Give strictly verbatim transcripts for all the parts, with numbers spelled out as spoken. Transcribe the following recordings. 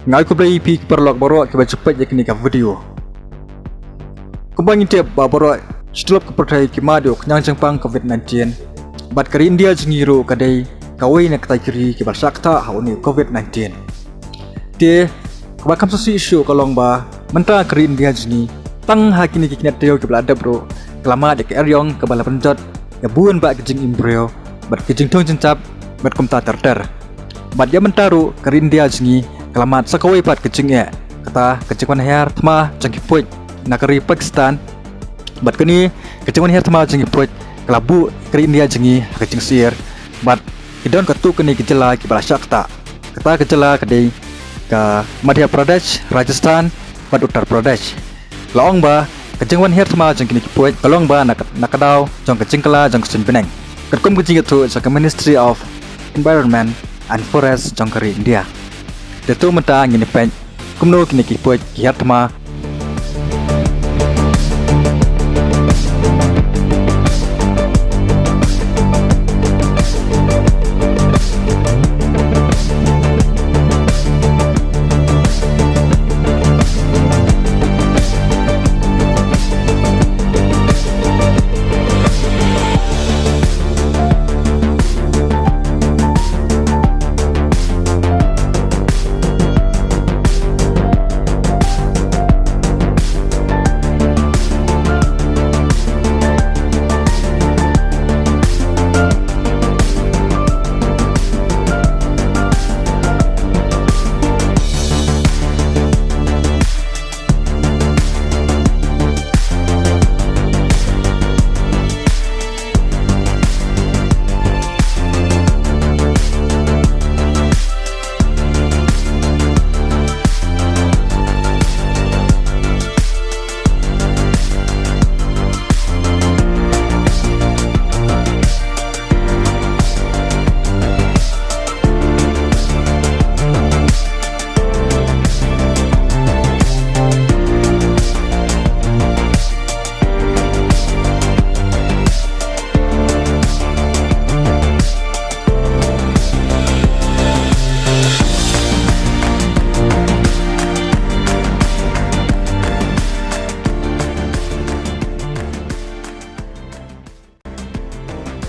Nga ai khublei ïa phi ki paralok baroh kiba ju peit ïa kane ka video. Kumba ngi tip ba baroh shi tylli ki pyrthei ki mad ïa u khñiang jingpang covid nineteen. Bad ka ri India jong ngi ruh ka dei kawei na kita ki ri kiba la shah ktah ha une u covid nineteen. Te kaba kham sngewsih shuh ka long ba mynta ka ri India jong ngi, tang ha kine ki kynja taïew kiba la dep ruh ka la mad ïa ka eriong kaba la pynjot ïa bun bah ki jingim briew bad ki jingthung jingtap bad kumta ter ter. Bad ïa mynta ruh ka ri India jong ngi ka la mad sa kawei pat ka jingeh, kata ka jingwan hiar thma jong ki puit na ka ri Pakistan. Bad kane ka jingwan hiar thma jong ki puit ka la buh ka ri India jong ngi ha ka jingsyier. Bad ki don katto katne ki jylla kiba la shah ktah. Kata ka jylla ka dei ka Madhya Pradesh, Rajasthan bad Uttar Pradesh. La ong ba ka jingwan hiar thma jong kine ki puit ka long ba na ka, na ka daw jong ka jingkylla jong ka suiñ bneng, katkum ka jingïathuh jong ka Ministry of Environment and Forest jong ka ri India. Te to mynta ngin ïa peit kumno kine ki puit ki hiar thma.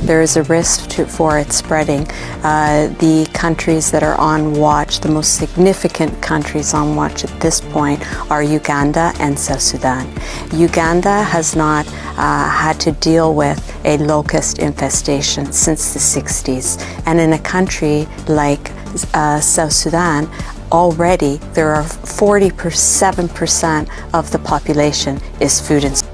There is a risk to, for its spreading. Uh, the countries that are on watch, the most significant countries on watch at this point, are Uganda and South Sudan. Uganda has not, uh, had to deal with a locust infestation since the sixties. And in a country like, uh, South Sudan, already there are forty-seven percent of the population is food insecure.